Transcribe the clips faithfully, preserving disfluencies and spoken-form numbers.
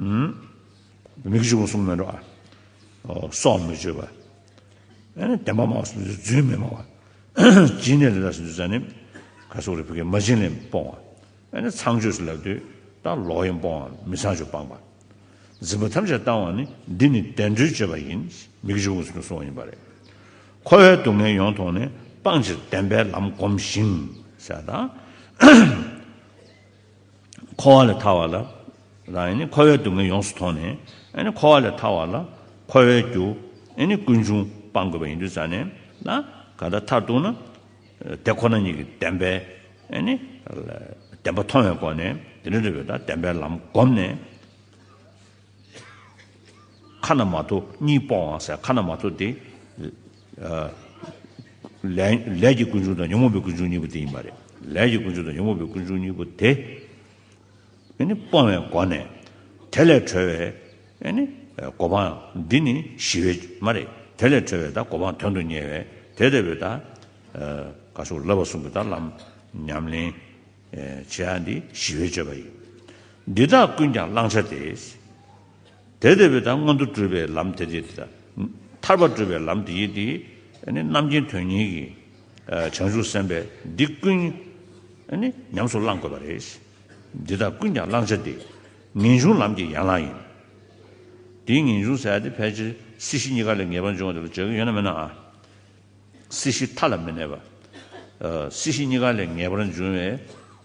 མིག་གི་ཆུ་བོ་གསུམ་མེད་འགྲོ། ཨ། སྲོག་མི་གཅོད་པ། ཨ་ནི་བདེན་པ་སྨྲ་བ་སོང་དུས་རྫུན་མི་སྨྲ་བ། སྦྱིན་གནས་ལ་དྭགས་སུ་འདུས་ཙ་ནི། ག་སོགས་རེ་ཕ་གི་མ་བྱིན་ལེན་སྤོང་བ། ཨ་ནི་ཚངས་སྤྱོད་ཟེར་ལབ་དུས་ད་ལོག་གཡེམ་སྤོང་བ། མི་ཚངས་སྤྱོད་སྤངས་པ། འཛིན་པ་ཐམས་ཅད་བཏང་བ་ནི་འདི་ནི་བདེ་འགྲོའི་སྤྱོད་པ་ཡིན། མིག་གི་ཆུ་བོ་གསུམ་གསུངས་པ་ཡིན་པ་རེད། འཁོར་བའི་སྡུག་བསྔལ་ཡོངས་མཐོང་ནས། སྤང་ཕྱིར་བདེན་པའི་ལམ་བསྒོམ་ཞིང་། ཟེར་ད། འཁོར་བ་ལས་ཐར་བ་ལ། རང་ཡིན་ནི་འཁོར་བའི་སྡུག་བསྔལ་ཡོངས་སུ་མཐོང་ནས། ཨ་ནི་འཁོར་བ་ལས་ཐར་བ་ལ་འཁོར་བའི་རྒྱུ། ཨ་ནི་ཀུན་འབྱུང་སྤང་དགོས་པ་ཡིན་དུས་ཙ་ནས་ལ། གང་ལྟར་མཐར་གཏུགས་ན། དེ་ཁོ་ན་ཉིད་ཀྱི་བདེན་པའི། ཨ་ནི། བདེན་པ་མཐོང་བའི་སྒོ་ནས་དེ་འདྲ་འདྲ་བའི་ད་བདེན་པའི་ལམ་བསྒོམས་ནས། ཁ་ན་མ་ཐོ་གཉིས་སྤོང་བ་ཟེར། ཁ་ན་མ་ཐོ་དེ། ལས་ལས་ཀྱི་ཀུན་འབྱུང་དང་ཉོན་མོངས་པའི་ཀུན་འབྱུང་གཉིས་པོ་དེ་ཡིན་པ་རེད། ལས་ཀྱི་ཀུན་འབྱུང་དང་ཉོན་མོངས་པའི་ཀུན་འབྱུང་གཉིས་པོ་དེ། ཨ་ནི་སྤོང་བའི་སྒོ་ནས། དེ་ལས་གྲོལ་བའི། ཨ་ནི། གོ་འཕང་འདི་ནི་ཞི་བའི་མ་རེད། དེ་ལས་གྲོལ་བའི་ད་གོ་འཕང་དོན་དུ་གཉེར་བའི་དེ་ལྟ་བུའི་ད། ག་སོགས་བསླབ་པ་གསུམ་གྱི་ད་ལམ་ཉམས་ལེན། བྱེད་ཡ་འདི་ཞི་བའི་སྤྱོད་པ་ཡིན། འདི་དག་ཀུན་ཀྱང་བླང་བྱ་སྟེ། དེ་ལྟ་བུའི་ད་མངོན་མཐོ་སྒྲུབ་པའི་ལམ་དེ་དེ་དང་། ཐར་པ་སྒྲུབ་པའི་ལམ་དེ་ཡིན་ཏེ། ཨ་ནི་རྣམ་མཁྱེན་དོན་གཉེར་གྱི། བྱང་ཆུབ་སེམས་དཔས་འདི་ཀུན། ཨ་ནི་ཉམས་སུ་བླང་དགོས་པ་རེད། འདི་དག་ཀུན་ཀྱང་བླང་བྱ་སྟེ། ངེས་འབྱུང་ལམ་གྱི་ཡན་ལག་ཡིན། དེའི་ངེས་འབྱུང་ཟེར་ཡ་དེ་ཕལ་ཆེར་སྲིད་ཞི་གཉིས་ཀ་ལས་ངེས་པར་འབྱུང་བ་དེ་ལ་བྱ་གི་ཡོད་ན་མེད་ན་ཨ། སྲིད་ཞི་མཐའ་ལ་མི་གནས་པ། སྲིད་ཞི་གཉིས་ཀ་ལས་ངེས་པར་འབྱུང་བའི།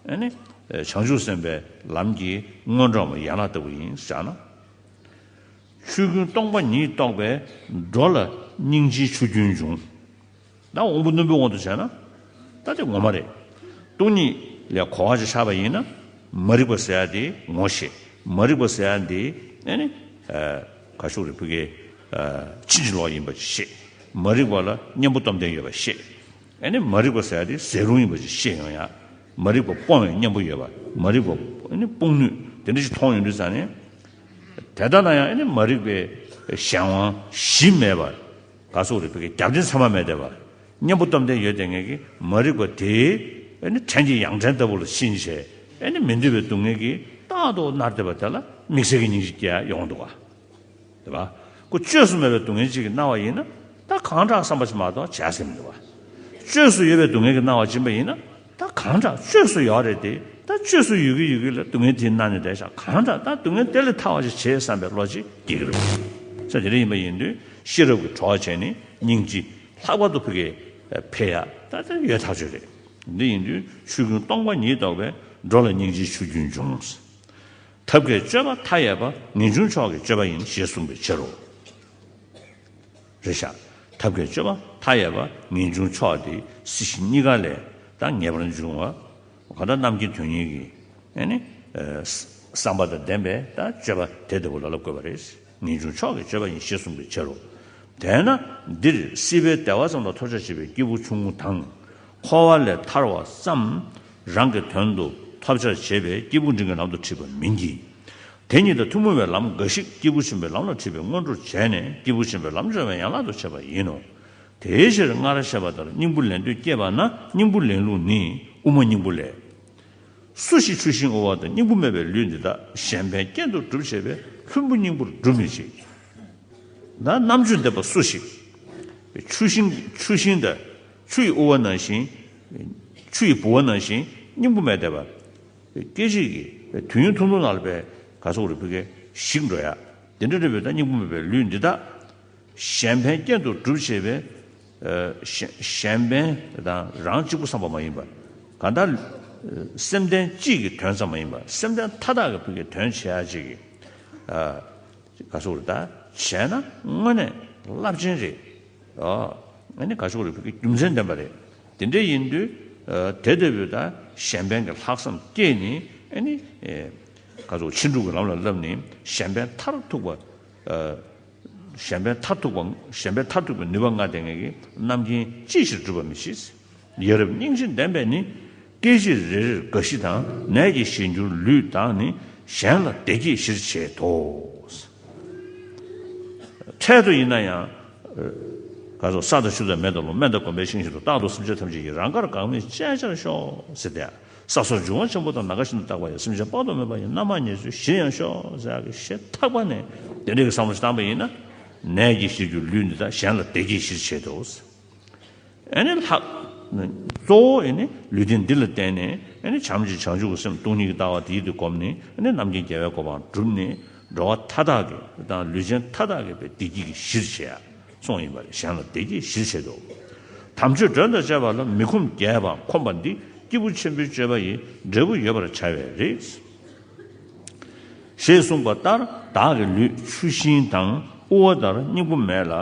ཨ་ནི། བྱང་ཆུབ་སེམས་དཔའི་ལམ་གྱི་སྔོན་འགྲོ་མ་ཡན་ལག་ལྟ་བུ་ཡིན་ཟེར་ན། ཆོས་ཀུན་སྟོང་པ་ཉིད་རྟོགས་པས། འགྲོ་ལ་སྙིང་རྗེའི་ཆུ་རྒྱུན་འབྱུང་། ད་དབང་པོ་རྣོན་པོའི་དབང་དུ་བྱས་ན། ད་དེ་ངོ་མ་རེད། སྟོང་ཉིད་ལས་གོ་བ་ཅིག་ཆགས་པ་ཡིན་ན། མ་རིག་པ་ཟེར་ཡ་དེ་ངོ་ཤེས། མ་རིག་པ་ཟེར་ཡ་དེ། ཨ་ནི། ག་ཤོག་རེ་ཕུ་གེ། ཕྱིན་ཅི་ལོག་ཡིན་པ་ཅིག་ཤེས། མ་རིག་པ་ལ་གཉེན་པོ་སྟོབས་ལྡན་ཡོད་པ་ཤེས། ཨ་ནི་མ་རིག་པ་ཟེར་ཡ་དེ་ཟད་རུང་ཡིན་པ་ཅིག་ཤེས་ཡོང་ཡ། མ་རིག་པ་སྤོང་བའི་གཉེན་པོ་ཡོད་པ། མ་རིག་པ་ཨ་ནི་སྤོང་ནུས་དེ་འདྲ་ཞིག་མཐོང་ཡོང་དུས་ཙང་ནས། དེ་ལྟ་ན་ཡང་ཨ་ནི་མ་རིག་པའི་གཞན་དབང་གཞི་མེད་པར། ག་སོགས་རེ་ཕུ་གེ་རྒྱབ་རྟེན་ཚང་མ་མེད་བསྡད་པ། གཉེན་པོ་སྟོབས་ལྡན་ཡོད་བསྡད་མཁན་གྱི་མ་རིག་པ་དེ། ཨ་ནི་བྲན་གྱི་ཡང་བྲན་ལྟ་བུ་ལ་ཕྱིན་བྱས། ཨ་ནི་མི་འདོད་པའི་སྡུག་བསྔལ་གྱིས་རྟག་ཏུ་མནར་བསྡད་པ་དེ་ལ་དམིགས་བསལ་གྱི་སྙིང་རྗེ་སྐྱེ་ཡ་ཡོང་འདུག་ག། རེད་པ། ཁོ་བཅོས་སུ་མེད་པའི་སྡུག་བསྔལ་ཅིག་གི་སྣང་བ་ཡིན་ན། ད་གང་དྲག་བསམ་པ་ཞིག་མ་གཏོགས་བྱས་ཟིན་མི་འདུག་བ། བཅོས་སུ་ཡོད་པའི་སྡུག་བསྔལ་གྱི་སྣང་བ་སྦྱིན་པ་ཡིན་ན། ད་གང་དྲག་བཅོས་སུ་ཡོད་རེད་དེ། ད་བཅོས་སུ་ཡོད་ཀྱི་ཡོད་ཀྱི་ལ་སྡུག་བསྔལ་དེ་སྣང་ནས་བསྡད་ཤག། གང་དྲག་ད་སྡུག་བསྔལ་དེ་ལས་ཐར་བ་ཞིག་བྱེད་བསམ་པའི་བློ་ཅིག་སྐྱེ་གི་རེད། ས་དེ་འདྲ་ཡིན་པ་ཡིན་དུས་ཤེས་རབ་ཀྱི་གྲོགས་བྱས་ནས་སྙིང་རྗེ་ལྷག་པར་དུ་ཕུ་གེ་འཕེལ་ཡ་ད་ད་ཡོད་ཐག་ཆོད་རེད། འདི་ཡིན་དུས་ཆོས་ཀུན་སྟོང་པ་ཉིད་རྟོགས་པས། འགྲོ་ལ་སྙིང་རྗེའི་ཆུ་རྒྱུན་འབྱུང་། ཐབས་མཁས་སྤྱོད་པ་མཐའ་ཡས་པ། ངེས་འབྱུང་མཆོག་གི་སྤྱོད་པ་ཡིན། ཞེས་གསུངས་པའི་ཕྱིར་རོ། རེད་ཤག། ཐབས་མཁས་སྤྱོད་པ་མཐའ་ཡས་པ། ངེས་འབྱུང་མཆོག་དེ་སྲིད་ཞི་གཉིས་ཀ་ལས་ད་ངེས་པར་འབྱུང་བ། གང་ལྟར་རྣམ་མཁྱེན་དོན་གཉེར་གྱི་ཨ་ནི། བསམ་པ་དང་ལྡན་པའི་ད་སྤྱོད་པ་དེ་ལྟ་བུ་ལ་ལ་བཀོད་པ་རེད། ངེས་འབྱུང་མཆོག་གི་སྤྱོད་པ་ཡིན། ཞེས་གསུངས་པའི་ཕྱིར་རོ། དེས་ན་འདིར་སྲིད་པའི་བདེ་བ་ཙམ་ལ་ཐོབ་བྱར་བྱེད་པའི་སྐྱེས་བུ་ཆུང་ངུ་དང་། འཁོར་བ་ལས་ཐར་བ་ཙམ་རང་གི་དོན་དུ་ཐོབ་བྱར་བྱེད་པའི་སྐྱེས་བུ་འབྲིང་གི་ལམ་དུ་ཁྲིད་པ་མིན་གྱི། དེ་ཉིད་དང་ཐུན་མོང་བའི་ལམ་འགའ་ཞིག་སྐྱེས་བུ་ཆེན་པོའི་ལམ་ལ་ཁྲིད་པའི་སྔོན་འགྲོར་བྱས་ནས་སྐྱེས་བུ་ཆེན་པོའི་ལམ་སྦྱོང་བའི་ཡན་ལག་ཏུ་བྱེད་པ་ཡིན་ནོ། དེའི་ཕྱིར་སྔར་བཤད་པ་ལྟར་སྙིང་པོ་ལེན་འདོད་སྐྱེས་པ་ན་སྙིང་པོ་ལེན་ལུགས་ནི་དབུ་མ་སྙིང་པོ་ལས། སུ་ཞིག་ཆུ་ཤིང་དབུ་བ་དང་། སྙིང་པོ་མེད་པའི་ལུས་འདི་དག་གཞན་ཕན་རྐྱེན་དུ་སྒྲུབ་བྱེད་པའི་ལྷུན་པོ་སྙིང་པོར་སྒྲུབ་མི་བྱེད། ན་རྣམ་དཔྱོད་ལྡན་པ་སུ་ཞིག་ཆུ་ཤིང་ཆུ་ཤིང་དང་ཆུ་ཡི་དབུ་བ་ནང་བཞིན། ཆུ་ཡི་ལྦུ་བ་ནང་བཞིན་སྙིང་པོ་མེད་བསྡད་པ། སྐད་ཅིག་གིས་དུས་ཡུན་ཐུང་ཐུང་ནང་ལ་པའི་ག་སོགས་རིག་པའི་གེ་ཞིག་འགྲོ་ཡ། དེ་འདྲ་འདྲ་བའི་ད་སྙིང་པོ་མེད་པའི་ལུས་འདི་དག་གཞན་ཕན་རྐྱེན་དུ་སྒྲུབ་བྱེད་པའི། གཞན་གཞན་ཕན་དང་རང་གཅིག་པུ་བསམ་པ་མ་ཡིན་པར། གང་ལྟར་སེམས་ལྡན་གཅིག་གི་དོན་ཙམ་མ་ཡིན་པར་སེམས་ལྡན་མཐའ་དག་གི་ཕུགས་ཀྱི་དོན་བྱེད་ཡ་གཅིག་གི། ག་སོགས་རེད་ད་བྱས་ན་དངོས་གནས་རླབས་ཆེན་རེད། ཨོ། ཨ་ནི་ག་སོགས་རེད་ཕུགས་ཀྱི་རྒྱུ་མཚན་ལྡན་པ་རེད། དེ་འདྲ་ཡིན་དུས། དེ་ལྟ་བུའི་ད་གཞན་ཕན་གྱི་ལྷག་བསམ་སྐྱེས་ནས་ཨ་ནི། ག་སོགས་ཕྱིན་དྲུག་གི་ལམ་ལ་བསླབས་ནས་གཞན་ཕན་མཐར་ཐུག་པ། གཞན་ཕན་མཐར་ཐུག་པ་གཞན་ཕན་མཐར་ཐུག་པའི་ནུས་པ་མངའ་ལྡན་ངེས་ཀྱི་རྣམ་མཁྱེན་ཅི་ཕྱིར་སྒྲུབ་པ་མི་ཤེས། ཡ་རབས་སྙིང་རྗེ་ལྡན་པས་ནི། སྐད་ཅིག་རེ་རེར་དགའ་བཞི་དང་། ནད་ཀྱིས་ཞི་འགྱུར་ལུས་དང་ནི། གཞན་ལ་བདེ་སྐྱེད་ཞིར་བྱེད་དོ། འཕྲལ་དུ་ཡིན་ན་ཡང་། ག་ཚོད་ས་དང་ཆུ་དང་མེ་དང་རླུང་། སྨན་དང་སྒོམ་པའི་ཤིང་བཞིན་དུ། རྟག་ཏུ་སེམས་ཅན་ཐམས་ཅད་ཀྱི། རང་དགར་འགག་མེད་སྤྱད་བྱར་ཤོག་ཟེར་ཏེ། ས་སོགས་འབྱུང་བ་ཆེན་པོ་དང་ནམ་མཁའ་བཞིན་དུ་རྟག་པ་ཡང་། སེམས་ཅན་དཔག་ཏུ་མེད་པ་ཡི་རྣམ་པར་ཉེར་འཚོའི་གཞིར་ཡང་ཤོག་ཟེར་ཡག་གི་ཞེ་ཐག་པ་ནས་དེ་འདྲའི་གི་བསམ་བློ་ཞིག་བཏང་པ་ཡིན་ན། ནད་ཀྱི་གཞིར་གྱུར་ལུས་འདི་དག་གཞན་ལ་བདེ་སྐྱིད་གཞིར་བྱེད་དོ། ཨེ་ནི་ལྷག་གཙོ་བོ་ཨེ་ནི་ལུས་རྟེན་འདི་ལ་བརྟེན་ནས་ཨེ་ནི་བྱམས་ཀྱི་བྱང་ཆུབ་ཀྱི་སེམས་སྟོང་ཉིད་ཀྱི་ལྟ་བ་དེའི་དེ་བསྒོམས་ནས། ཨེ་ནི་རྣམ་མཁྱེན་རྒྱལ་བའི་གོ་འཕང་བསྒྲུབས་ནས། འགྲོ་བ་མཐའ་དག་གི་དང་ལུས་ཅན་མཐའ་དག་གི་བདེ་སྐྱིད་ཀྱི་གཞིར་བྱེད་ཡ་སོང་ཡིན་པ་རེད། གཞན་ལ་བདེ་སྐྱིད་གཞིར་བྱེད་དོ། དམ་ཆོས་མགྲོན་དང་བཅས་པ་ལ་མི་ཁོམ་རྒྱས་པ་ཁོམ་པ་འདི་སྐྱེས་བུ་ཆེན་པོའི་སྤྱོད་པ་ཡི་འབྲས་བུ་ཡོད་པར་བྱ་བའི་རིགས། ཞེས་གསུངས་པ་ལྟར། བདག་གི་ལུས་ཆུ་ཤིང་དང་དབུ་བ་ལྟར་སྙིང་པོ་མེད་ལ།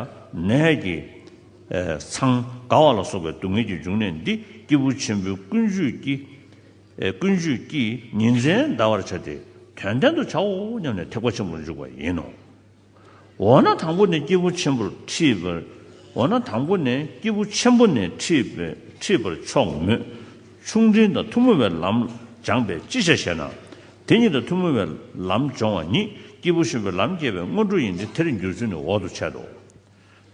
ནད་ཀྱི་ཚང་འགག་པ་ལ་སོགས་པའི་སྡུག་བསྔལ་གྱི་འབྱུང་གནས་འདི་སྐྱེས་བུ་ཆེན་པོའི་ཀུན་སྤྱོད་ཀྱིས། ཀུན་སྤྱོད་ཀྱིས་ཉིན་མཚན་འདའ་བར་བྱ་སྟེ། དོན་ལྡན་དུ་བྱའོ་སྙམ་ནས་ཐེག་པ་ཆེན་པོར་འཇུག་པ་ཡིན་ནོ། འོ་ན་དང་པོ་ནས་སྐྱེས་བུ་ཆེན་པོར་ཁྲིད་པར། འོ་ན་དང་པོ་ནས་སྐྱེས་བུ་ཆེན་པོ་ནས་ཁྲིད་པར་ཁྲིད་པར་ཕྱོགས་མོད། ཆུང་འབྲིང་དང་ཐུན་མོང་བའི་ལམ་སྦྱངས་པས་ཅི་བྱ་ཞེ་ན། དེ་ཉིད་དང་ཐུན་མོང་བའི་ལམ་སྦྱོང་བ་ཉིད་སྐྱེས་བུ་ཆེན་པོའི་ལམ་བསྐྱེད་པའི་སྔོན་འགྲོ་ཡིན་ཏེ། དེར་འགྱུར་ཚུལ་ནི་འོག་ཏུ་འཆད་དོ།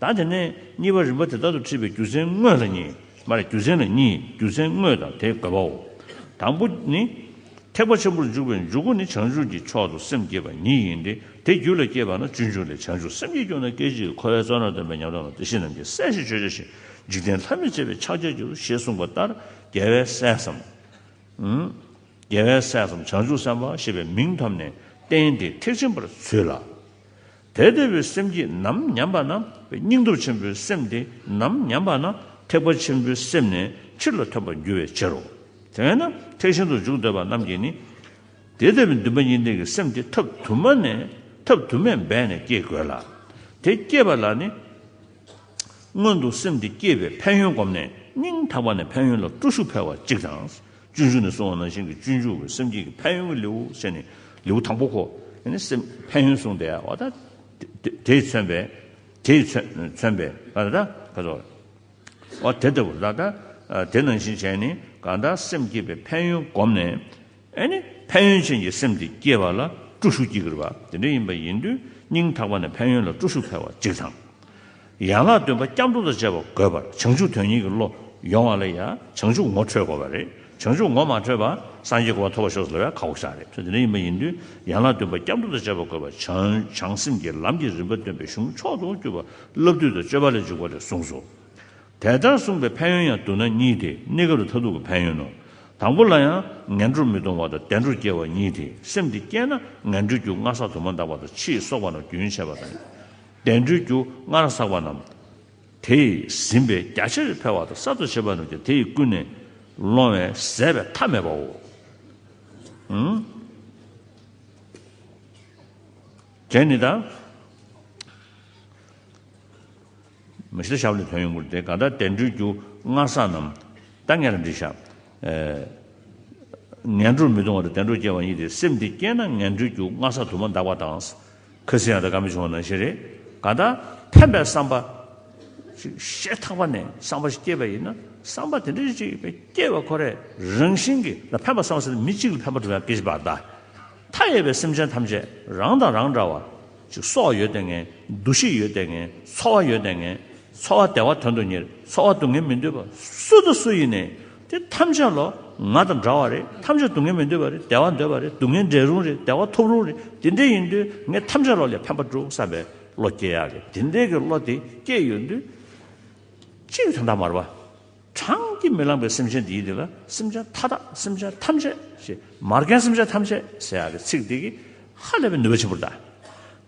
ད་དེ་ནས་གཉིས་པ་རིམ་པ་དེ་ལྟར་དུ་ཁྲིད་པའི་རྒྱུ་མཚན་དངོས་ལ་གཉིས། མ་རེད། རྒྱུ་མཚན་ལ་གཉིས། རྒྱུ་མཚན་དངོས་དང་དེའི་དགོས་པའོ། དང་པོ་ནི། ཐེག་པ་ཆེན་པོར་འཇུག་པའི་འཇུག་སྒོ་ནི་བྱང་ཆུབ་ཀྱི་ཕྱོགས་སུ་སེམས་བསྐྱེད་པ་ཉིད་ཡིན་ཏེ། དེ་རྒྱུད་ལ་སྐྱེས་པ་ན་སྤྱོད་འཇུག་ལས། བྱང་ཆུབ་སེམས་བསྐྱེད་གྱུར་ན། སྐད་ཅིག་གིས་འཁོར་བའི་བཙོན་རར་འདོན་པའི་ཉམས་ལེན་ལ། བདེ་གཤེགས་རྣམས་ཀྱི་སྲས་ཞེས་བརྗོད་བྱ་ཞིང་། འཇིག་རྟེན་ལྷ་མིར་བཅས་པའི་ཕྱག་རྒྱར་འགྱུར། ཞེས་གསུངས་པ་ལྟར། རྒྱལ་བའི་སྲས་སམ། རྒྱལ་བའི་སྲས་སམ་བྱང་ཆུབ་སེམས་དཔའ་ཞེས་པའི་མིང་ཐོབ་ནས་བསྟན་ཏེ་ཐེག་ཆེན་པར་བྱོས་ལ། དེ་ལྟ་བུའི་སེམས་བསྐྱེད་ནམ་ཉམས་པ་ན། སྙིང་སྟོབས་ཆེན་པོའི་སེམས་དེ་ནམ་ཉམས་པ་ན། ཐེག་པ་ཆེན་པོའི་སེམས་ནི་ཕྱིར་ལ་ཐོན་པར་འགྱུར་བའི་ཕྱིར་རོ། དེས་ན་ཐེག་ཆེན་དུ་འཇུག་འདོད་པ་རྣམས་ཀྱིས་ནི། དེ་ལྟ་བུའི་འདུན་པ་གཉིས་ལྡན་གྱི་སེམས་དེ་ཐབས་དུ་མ་ནས། ཐབས་དུ་མས་འབད་ནས་བསྐྱེད་དགོས་ལ། དེ་བསྐྱེད་པ་ལ་ནི། སྔོན་དུ་སེམས་དེ་བསྐྱེད་པའི་ཕན་ཡོན་བསྒོམས་ནས། སྙིང་ཐག་པ་ནས་ཕན་ཡོན་ལ་སྤྲོ་ཤུགས་འཕེལ་བ་གཅིག་དང་། སྤྱོད་འཇུག་ནས་གསུངས་པ་ནང་བཞིན་གྱི་སྤྱོད་འཇུག་གི་སེམས་བསྐྱེད་ཀྱི་ཕན་ཡོན་གྱི་ལེའུ་ཟེར་ནས། ལེའུ་དང་པོ་ཁོ། ཨ་ནི་སེམས་ཕན་ཡོན་གསུངས་ཏེ། འོ་ད་དེ་དེས་མཚོན་པའི། དེས་མཚོན་མཚོན་པའི་ག་ད་ག་ཚོད། འོ་དེ་ལྟ་བུ་ད་ལྟ་དེ་ནང་བཞིན་བྱས་ནས་གང་ལྟར་སེམས་བསྐྱེད་པའི་ཕན་ཡོན་བསྒོམས་ནས། ཨེ་ནི་ཕན་ཡོན་ཅན་གྱི་སེམས་དེ་སྐྱེ་བ་ལ་སྤྲོ་ཤུགས་སྐྱེ་གི་རེད་པ། དེ་འདྲ་ཡིན་པ་ཡིན་དུས་སྙིང་ཐག་པ་ནས་ཕན་ཡོན་ལ་སྤྲོ་ཤུགས་འཕེལ་བ་གཅིག་དང་། ཡན་ལག་བདུན་པ་སྐྱབས་འགྲོ་དང་བཅས་པ་དགོས་པར། བྱང་ཆུབ་དོན་གཉེར་གྱི་བློ་ཡོང་བ་ལ་ཡང་བྱང་ཆུབ་ངོ་འཕྲོད་དགོས་པ་རེད། བྱང་ཆུབ་ངོ་མ་འཕྲོད་པ་སངས་རྒྱས་གོ་འཕང་ཐོབ་པར་ཤོག་ཟེར་བའི་ཁག་པོ་ཞིག་རེད། དེ་འདྲ་ཡིན་པ་ཡིན་དུས་ཡན་ལག་བདུན་པ་སྐྱབས་འགྲོ་དང་བཅས་པ་དགོས་པར། བྱང་བྱང་སེམས་ཀྱི་ལམ་གྱི་རིམ་པ་སྟོན་པའི་གཞུང་མཆོག་ཏུ་གྱུར་པ་བསླབ་བཏུས་དང་སྤྱོད་པ་ལས་འཇུག་པ་རེད་གསུངས་སོ། དེ་ལྟར་གསུངས་པའི་ཕན་ཡོན་ཡང་བསྡུ་ན་གཉིས་ཏེ། གནས་སྐབས་ལ་མཐར་ཐུག་གི་ཕན་ཡོན་ནོ། དང་པོ་ལ་ཡང་ངན་འགྲོར་མི་ལྟུང་བ་དང་བདེ་འགྲོར་སྐྱེ་བ་གཉིས་ཏེ། སེམས་འདི་སྐྱེས་ན་ངན་འགྲོའི་རྒྱུ་སྔར་བསགས་དུ་མ་འདག་པ་དང་ཕྱིས་གསོག་པ་རྣམས་རྒྱུན་ཆད་པ་དང་། བདེ་འགྲོའི་རྒྱུ་སྔར་བསགས་པ་རྣམས་དེས་ཟིན་པས་རྒྱ་ཆེར་འཕེལ་བ་དང་གསར་དུ་བྱེད་པ་རྣམས་ཀྱང་དེ་ཡིས་ཀུན་ནས་སློང་བས་ཟད་པའི་མཐའ་མེད་པའོ། ཨང་། དེ་ནི་ད། མ་གཞི་ལ་ཞབས་ལས་དོན་ཡོང་གི་རེད་དེ། གང་ལྟར་བདེ་འགྲོའི་རྒྱུ་སྔར་བསགས་རྣམས། ད་ངས་ལ་འདྲི་ཤག་ངན་འགྲོར་མི་ལྟུང་བ་དང་བདེ་འགྲོར་སྐྱེ་བ་ཡིན་ཏེ། སེམས་འདི་སྐྱེས་ན་ངན་འགྲོའི་རྒྱུ་སྔར་བསགས་དུ་མ་འདག་པ་དང་། ཁ་སང་ཡང་ད་བཀའ་མོལ་བྱུང་བ་ནང་བཞིན་རེད། གང་ལྟར་ཕན་པའི་བསམ་པ་ཞིག་ཤེས་ཐག་པ་ནས་བསམ་པ་ཞིག་སྐྱེས་པ་ཡིན་ན། བསམ་པ་དེ་འདྲ་ཞིག་སྐྱེས་པ་ཁོ་རང་རང་བཞིན་གྱིས་ལ་ཕན་པ་བསམ་ས་ནི་མི་གཅིག་ལ་ཕན་པ་སྒྲུབ་ཡག་སྐད་ཆ་པ་ད། མཐའ་ཡས་པའི་སེམས་ཅན་ཐམས་ཅད་རང་དང་རང་འདྲ་བ་ཅིག་སྲོག་ཡོད་དེ་ངན། འདུ་ཤེས་ཡོད་དེ་ངན། ཚོར་བ་ཡོད་དེ་ངན། ཚོར་བ་བདེ་བ་དོན་དུ་གཉེར། ཚོར་བ་སྡུག་བསྔལ་མི་འདོད་པ་སུ་དང་སུ་ཡིན་ནའི་དེ་ཐམས་ཅད་ལོ་ང་དང་འདྲ་བ་རེད། ཐམས་ཅད་སྡུག་བསྔལ་མི་འདོད་པ་རེད། བདེ་བ་འདོད་པ་རེད། སྡུག་བསྔལ་འདྲེན་རུང་རེད། བདེ་བ་ཐོབ་རུང་རེད། དེ་འདྲ་ཡིན་དུས་ངས་ཐམས་ཅད་ལོ་ལ་ཕན་པ་སྒྲུབ་བསམ་པའི་བློ་སྐྱེ་ཡག་གི་དེ་འདྲའི་གི་བློ་དེ་སྐྱེས་ཡོང་དུས། གཅིག་དོན་དག་མ་རེད་པ། གྲངས་ཀྱིས་མི་ལངས་པའི་སེམས་ཅན་འདིའི་དེ་ལ་སེམས་ཅན་མཐའ་དག་སེམས་ཅན་ཐམས་ཅད་ཞེས་མ་རྒན་སེམས་ཅན་ཐམས་ཅད་ཟེར་ཡག་གི་ཚིག་འདི་གིས་ཧ་ལས་པའི་ནུས་པ་ཆེན་པོ་རེད་ད།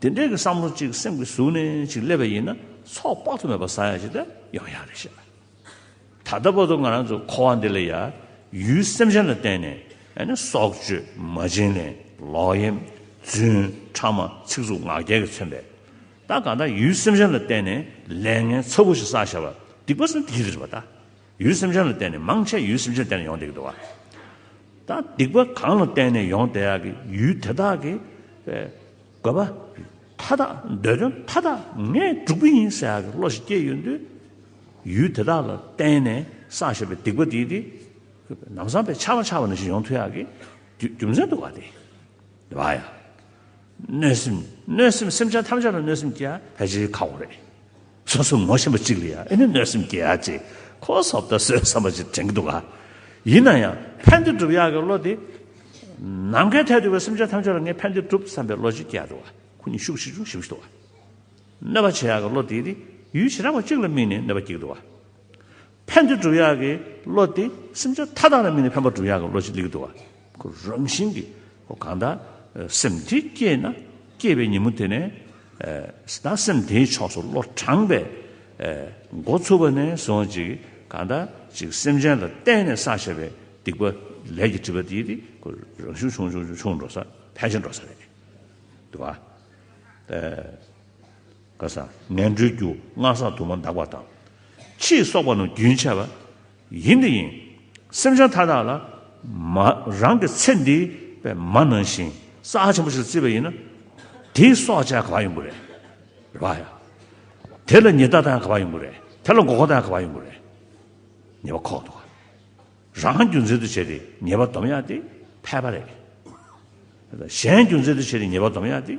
དེ་འདྲའི་གི་བསམ་བློ་གཅིག་སེམས་ཀྱི་ཟུར་ནས་གཅིག་སླེབས་པ་ཡིན་ན་ཚོགས་དཔག་ཏུ་མེད་པ་བསགས་ཡག་ཅིག་ད་ཡོང་ཡག་རེད་ཤག་ད་ལྟ་བར་དུ་ང་རང་ཚོ་འཁོར་བ་འདི་ལ་ཡ་ཡུལ་སེམས་ཅན་ལ་བརྟེན་ནས་ཨ་ནི་སྲོག་གཅོད། མ་བྱིན་ལེན། ལོག་གཡེམ། རྫུན། ཕྲ་མ། ཚིག་རྩུབ། ངག་འཁྱལ་གྱིས་མཚོན་པའི། ད་གང་ལྟར་ཡུལ་སེམས་ཅན་ལ་བརྟེན་ནས་ལས་ངན་ཚ་པོ་ཞིག་བསགས་བཞག་པ་སྡིག་པ་ཟེར་ན་དེ་རེད་པ་ད། ཡུལ་སེམས་ཅན་ལ་བརྟེན་ནས་མང་ཆེ་ཡུལ་སེམས་ཅན་ལ་བརྟེན་ནས་ཡོང་བསྡད་ཀྱི་འདུག་བ། ད་སྡིག་པ་གང་ལ་བརྟེན་ནས་ཡོང་བསྡད་ཡག་གི་ཡུལ་དེ་དག་གི་དགོས་པ་མཐའ་དག་འདོད་དོན་མཐའ་དག་ངས་སྒྲུབ་ཀྱི་ཡིན་ཟེར་ཡག་གི་བློ་ཞིག་སྐྱེས་ཡོང་དུས། ཡུལ་དེ་དག་ལ་བརྟེན་ནས་བསགས་བཞག་པའི་སྡིག་པ་དེ་དེ་ལམ་སང་དཔེ་ཆགས་པ་ཆགས་པ་ནང་བཞིན་ཡོང་ཐུབ་ཡག་གི་རྒྱུ་རྒྱུ་མཚན་འདུག་ག་དེ། རེད་པ་ཡ། གནོད་སེམས། གནོད་སེམས། སེམས་ཅན་ཐམས་ཅད་ལ་གནོད་སེམས་སྐྱེ་ཡ་ཕལ་ཆེར་ཁག་པོ་རེད། སོ་སོ་ངོ་ཤེས་པ་གཅིག་ལ་ཡ་ཨེ་ནི་གནོད་སེམས་སྐྱེ་ཡ་ཅིག་ཁོ་སོབ་ད་སོས་བསམ་པ་ཅིག་དྲན་གྱི་འདུག་ག་ཡིན་ན་ཡང་ཕན་བདེ་སྒྲུབ་ཡག་གི་བློ་དེ། ནམ་མཁའི་མཐས་གཏུགས་པའི་སེམས་ཅན་ཐམས་ཅད་ལ་ངས་ཕན་བདེ་སྒྲུབ་བསམ་པའི་བློ་ཅིག་སྐྱེ་འདུག་བ། ཁོ་གཉིས་ཤུགས་ཆེ་ཆུང་ཞེ་པོ་ཞིག་འདུག་བ། གནོད་པ་བྱེད་ཡག་གི་བློ་དེ་དེ་ཡུལ་བྱེ་བྲག་པ་གཅིག་ལ་དམིགས་ནས་གནོད་པ་སྐྱེལ་གྱི་འདུག་བ། ཕན་བདེ་སྒྲུབ་ཡག་གི་བློ་དེ་སེམས་ཅན་མཐའ་དག་ལ་དམིགས་ནས་ཕན་པ་སྒྲུབ་ཡག་གི་བློ་ཅིག་སླེབས་ཀྱི་འདུག་བ། ཁོ་རང་བཞིན་གྱིས་ཁོ་གང་ལྟར་སེམས་དེ་སྐྱེས་ན་སྐྱེས་པའི་ཉིན་མོ་དེ་ནས་ད་སེམས་དེའི་ཕྱོགས་སུ་བློ་དྲངས་པས་འགོ་ཚུགས་པ་ནས་བཟུང་ཅིག་གང་ལྟར་ཅིག་སེམས་ཅན་ལ་བརྟེན་ནས་བསགས་བཞག་པའི་སྡིག་པ་ལས་ཀྱི་སྒྲིབ་པ་དེ་དེ་ཁོ་རང་བཞིན་ཆུང་ཆུང་ཆུང་ཆུང་འགྲོ་ས་ཕལ་ཆེར་འགྲོ་ས་རེད། འདུག་བ། ཨེ། ག་ས་ངན་འགྲོའི་རྒྱུ་སྔར་བསགས་དུ་མ་འདག་པ་དང་། ཕྱིས་གསོག་པ་རྣམས་རྒྱུན་ཆད་པ། ཡིན་དེ་ཡིན། སེམས་ཅན་མཐའ་དག་ལ་མ་རང་གི་ཚེ་འདིའི་པའི་མ་ནང་བཞིན་རྩ་ཆེན་པོ་ཞིག་བརྩིས་པ་ཡིན་ན། དེའི་སྲོག་བཅད་ག་པར་ཡོང་གི་རེད། རེད་བ་ཡ། དེ་ལ་ཉེས་བརྡ་བཏང་ག་པར་ཡོང་གི་རེད། དེ་ལ་མགོ་སྐོར་བཏང་ག་པར་ཡོང་གི་རེད། ཉེས་པ་ཁོག་འདུག་ག་རང་རྒྱུ་མཚན་དུ་བྱས་ཏེ་ཉེས་པ་སྡོམ་ཡག་དེ་ཕལ་པ་རེད། གཞན་རྒྱུ་མཚན་དུ་བྱས་ཏེ་ཉེས་པ་སྡོམ་ཡག་དེ་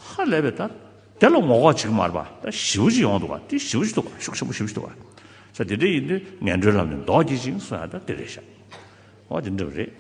ཧ་ལས་པའི་ད། དེ་ལ་ངོ་ལྐོག་བྱེད་ཀྱི་མ་རེད་པ། ད་ཞེ་པོ་ཅིག་ཡོང་འདུག་ག་དེ་ཞེ་པོ་ཅིག་འདུག་ག་ཤུགས་ཆེན་པོ་ཞེ་པོ་ཅིག་འདུག་ག་ས་དེ་འདྲ་ཡིན་དུས་ངན་འགྲོའི་ལམ་ནས་ལྡོག་གྱིས་ཤིག་གསུང་ཡག་ད་དེ་རེད་ཤག་འོ་དེ་འདྲ་རེད།